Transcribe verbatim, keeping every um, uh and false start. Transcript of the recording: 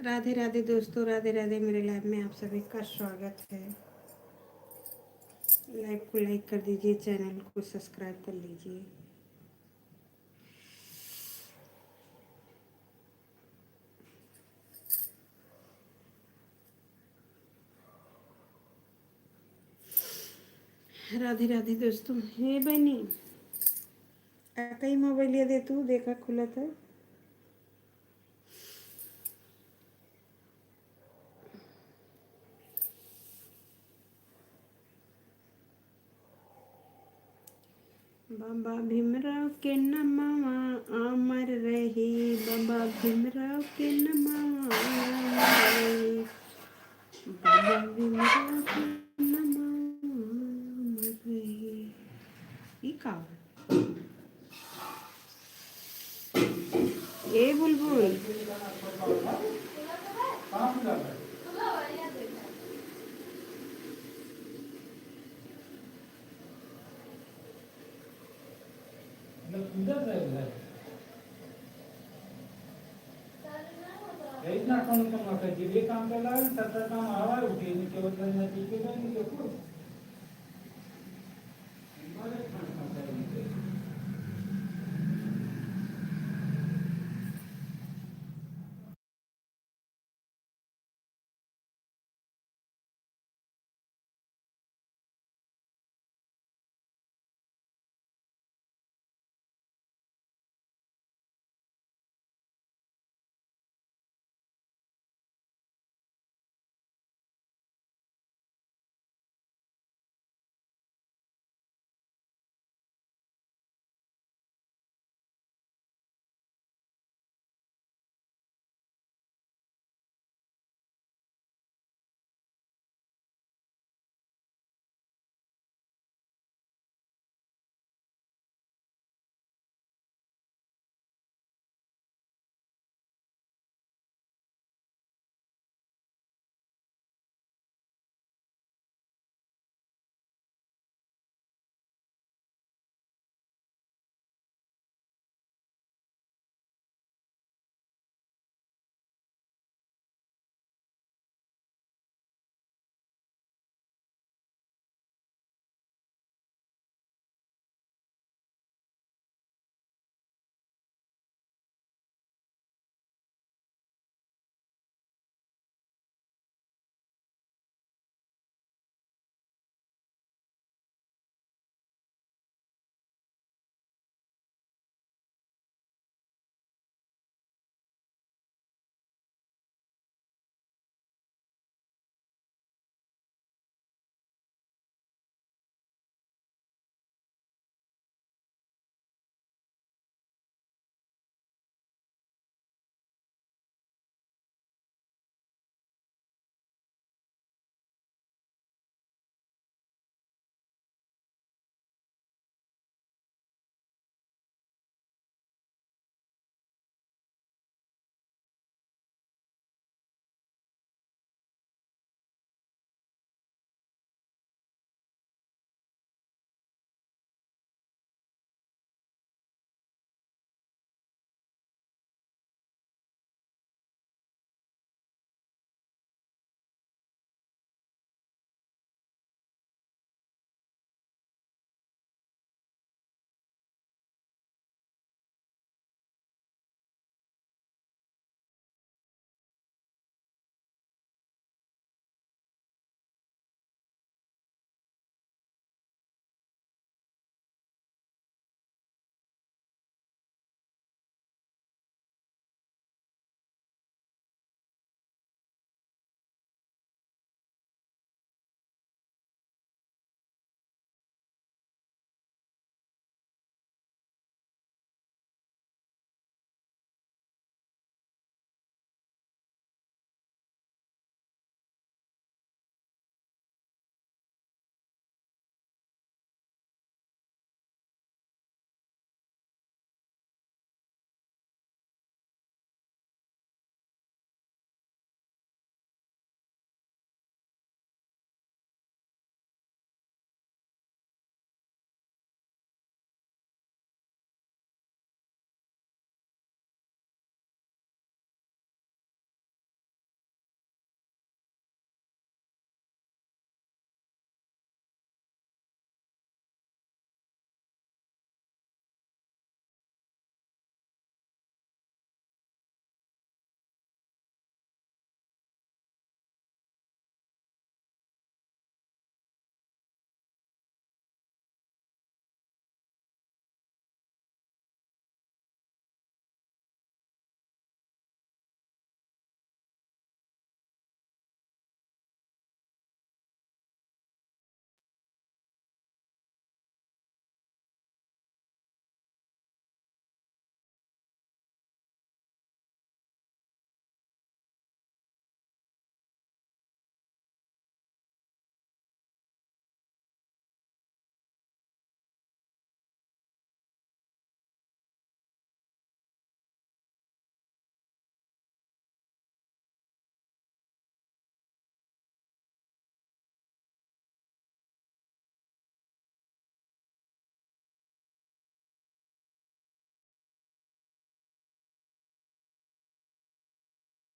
राधे राधे दोस्तों, राधे राधे। मेरे लाइव में आप सभी का स्वागत है। लाइव को लाइक कर दीजिए, चैनल को सब्सक्राइब कर लीजिए। राधे राधे दोस्तों। हे बहनी, आ कई मोबाइलिया दे तू, देखा खुलत है। बाबा भीमराव के नमवा अमर रही, बाबा भीमराव के नमवा अमर रही, बाबा भीमराव के नमवा अमर रही। ई का हो? ए बुलबुल। इतना कौन कम होता है? जब ये काम कर रहा है, सत्तर काम हवा उठे, नीचे बदल ना, नीचे बदल, नीचे कुछ।